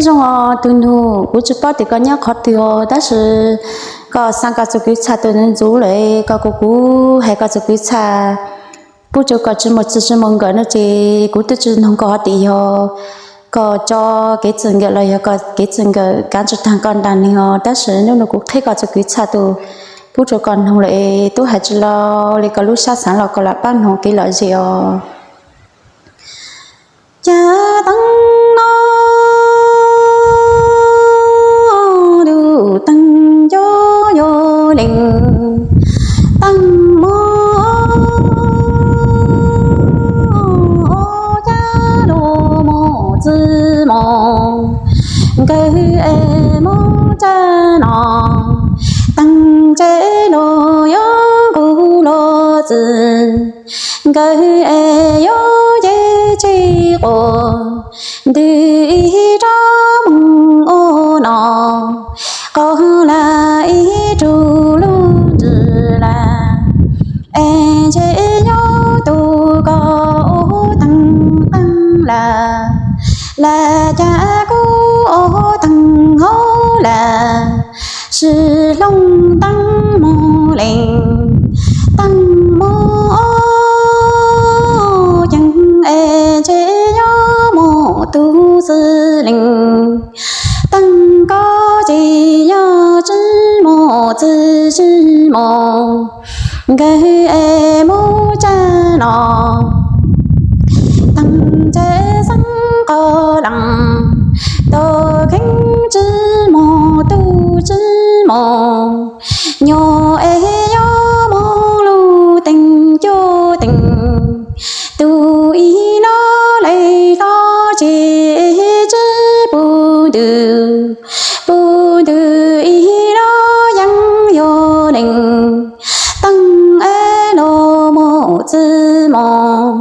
Zoo os tus nug, kuv tsis paub tias koj nyob qhov twg os, tab sis koj xa koj txuj kwv txha tus ntxuv ntxuv lawm, koj kuv kuv hais koj txuj kwv txha pub rau koj tsis muaj txij tsis muaj nkawm no ces kuv twb tsis nug koj hais tias yog koj tso kev txij nkawm los yog koj kev txij nkawm kav tsis taag koj nrag neeg os, tab sis nub nua kuv qhib koj txuj kwv txha tus pub rau koj nug lawm, tub hais tsis los li koj lub sab xaav los koj lam pab nug kev lom zem os. Cas teeb no lug teeb cov yuav lees teeb mog, cas lug moog txwj moog, nkawd es moog tsa no, teeb tsev lug yuav nqug lug txwj, nkawd es yuav cev tsheb quas, ntws ib rab moog ua no, qaug lug ib tug lug ntsws lawm, es ntshe yuav tu koj ua teeb qeej lawm, lawv cas kuj ua teeb hauv lawm, sib hloov teeb moog lees teeb mog, ceev es ntshe yuav moog tub xwb lees, teeb koj ces yog tsis moog txwj tsis moog, nkawd es moog tsa no, teeb tsev xeeb qos lees, tau kheev tsis moog tub tsis moog, nyob es yuav moog lug teeb cuaj teeb, tug ib no le hlob tsis pub ntws, pub ntws ib no yeej yuav lees, teeb es lug moog txwj moog,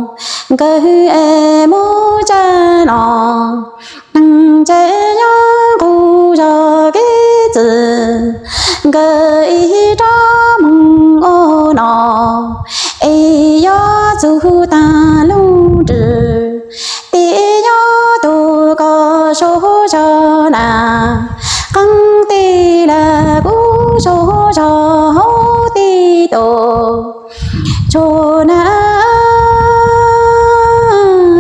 nkawd es moog tsa no, teeb tsev yuav nqug zog kev txwj, nkawd ib rab moog ua no, es yuav txug taag lub ntsws, es yuav tu koj sau zog na, qeej tij lawm kuv sau zog hauv tij tau, tsuav na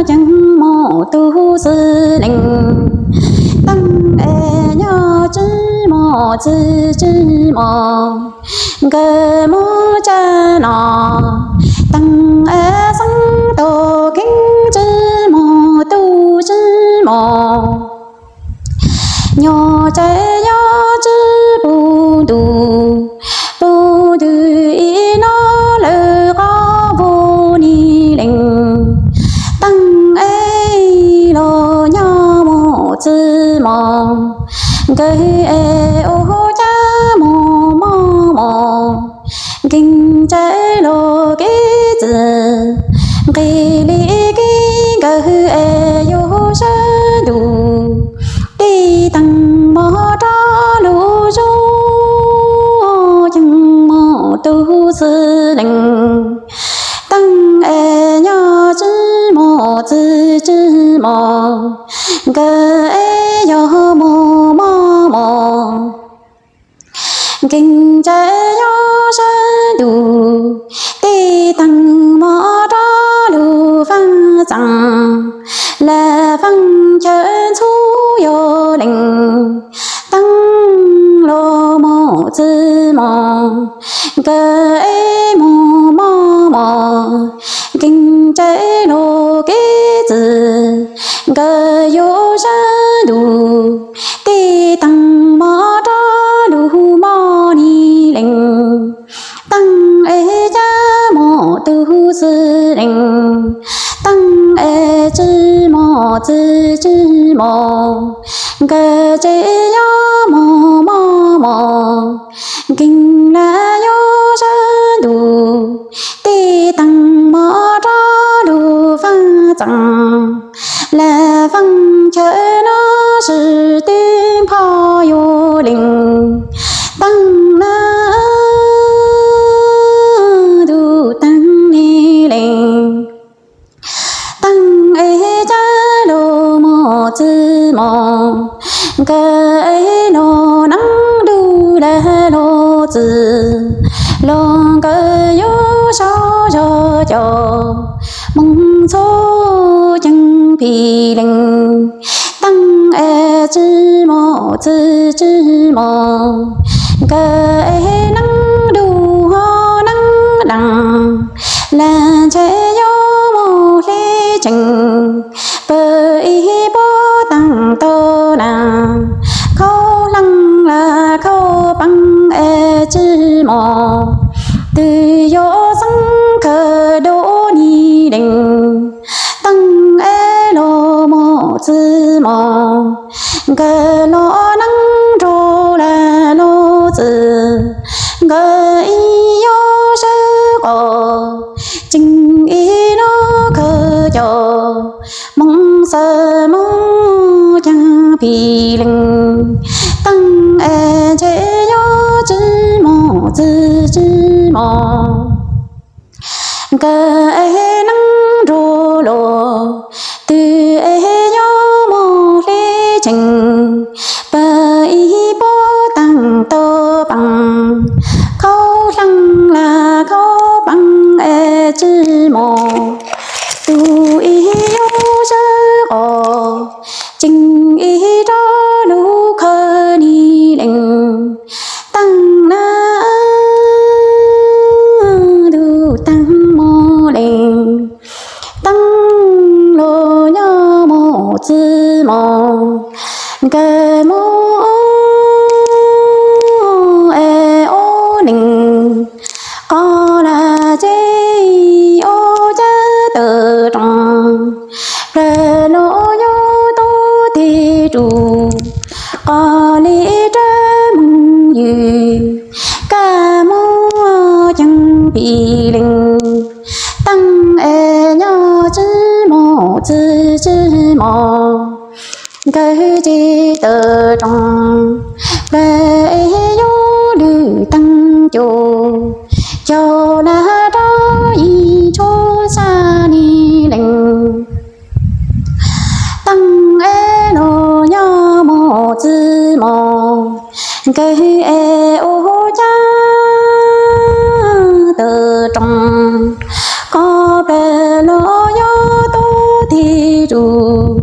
ceev moog tub xwb lees, teeb es nyob tsis moog txwj tsis moog, nkawd moog tsa no, teeb es xeeb tau kheev tsis moog tub tsis moog, nyob tsev yuav tsis pub ntws, pub ntws ib no lawm qhov vus ni lees, teeb es lug nyob moog txwj moog, nkawd es ua cas moog moog moog, nkees tsev lug kev txwj, nqis li kev nkawd es yuav sab ntuj, tij teeb moog rov lug zug, ceev moog tub xwb lees, teeb es nyob tsis moog txwj tsis moog, nkawd es yuav moog moog moog, nkees tsev yuav sab ntuj, tij teeb moog rov lug faaj txaam, lawv faaj chaw ntxhuv yuav lees, teeb lug moog txwj moog, nkawd es moog moog moog, nkees tsev lug kev txwj, nkawd yuav sab ntuj, tij teeb moog rov lug moog ni lees, teeb es cas moog tub xwb lees, teeb es tsis moog txwj tsis moog, nkawd tsev yuav moog moog moog, nkees lawv yuav sab ntuj, tij teeb moog rov lug faaj txaam, lawv faaj chaw no sib tw npho yuav lees, teeb na ntuj teeb ni lees, teeb es cas lug moog txwj moog, Nkawd es los neeb dub lawm los txwm los nkawd yuav sau zog cov moos txhub ceev phi leej. Teej es tsis mos txwv tsis mos, nkawd es neeb dub ho neeb deev, laj ntshe yuav mus hle tsees pawg ib pob teej tau na. Khaub leej laj khaub peev es tsis mos, twb yuav xeeb khaws dua ni leej. Teej es los mos txwv mos, nkawd los neeb nrog laj los txwv, nkawd ib yuav sawv qos ceev ib los khaws cov moos xaws moos ceev phi leej. Teej es ntshe yuav tsis mos txwv tsis mos, nkawd es neeb nrog los, twb es yuav mus hle tsees pawg ib pob teej tau peev. Khaub leej laj khaub peev es tsis mos, twb ib yuav sawv qos ceev ib rov lug khaws ni leej. Teej na, dub teej mos leej, teej los nyob mos txwv mos, nkawd mos es ob leeg, qos laj ces ob caj tawm roos, plawg los yuav tuaj tig rus, qos li rab moos ywg, kab moos ceev phi leej. Teej es nyob tsis mos txwv tsis mos, nkawd ces tawm roos, plawg es yuav lwm teej cua, cog laj rov ib tshuab xya ni leej. Teej es los nyob mos txwv mos, nkawd es ob caj tawm roos, qos plawg los yuav tuaj tig rus,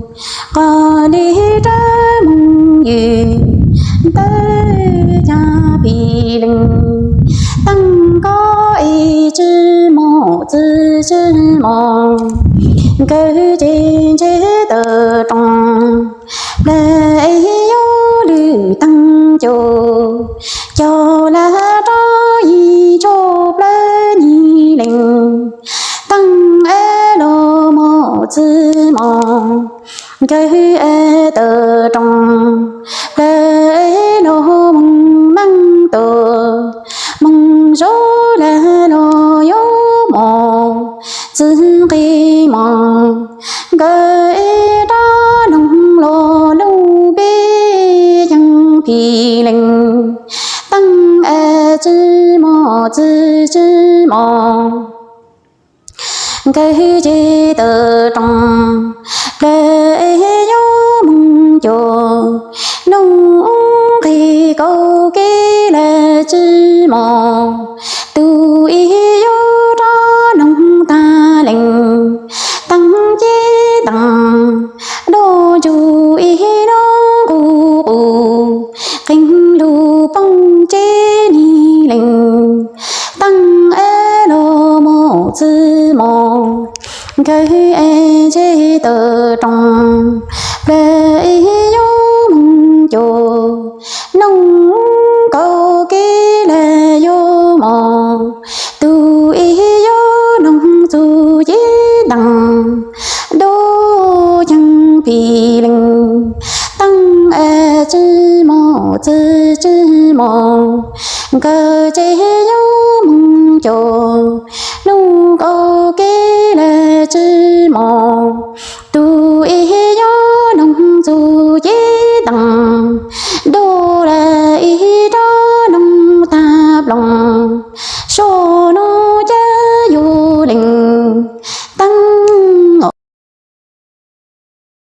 qos li rab moos ywg, ntawd cab phi leej. Teej koj es tsis mos txwv tsis mos, nkawd ces ntshe tawm roos, plawg es yuav lwm teej cua, cog laj rov ib tshuab plawg ni leej. Teej es los mos txwv mos, nkawd es tawm roos, plawg es los moos meej tuaj, moos zov laj los yuav mos txwv nqi mos, nkawd es rov noog los lub npib ceev phi leej. Teej es tsis mos txwv tsis mos, nkawd ces tawm roos, plawg es yuav moos cua, nuj nqis kaum kev laj tsis mos, tus ib yuav rov noog tag leej. Teej ces teej, dub ntsug ib lub nqus qus, qees lug poob tseb ni leej. Teej es los mos txwv mos, nkawd es ntshe tawm roos, plawg es yuav moos cua, nuj kaum kev laj yuav mos, tus ib yuav noog txug cev teej, dub ceev phi leej. Teej es tsis mos txwv tsis mos, nkawd ces yuav moos cua, nuj kaum kev laj tsis mos,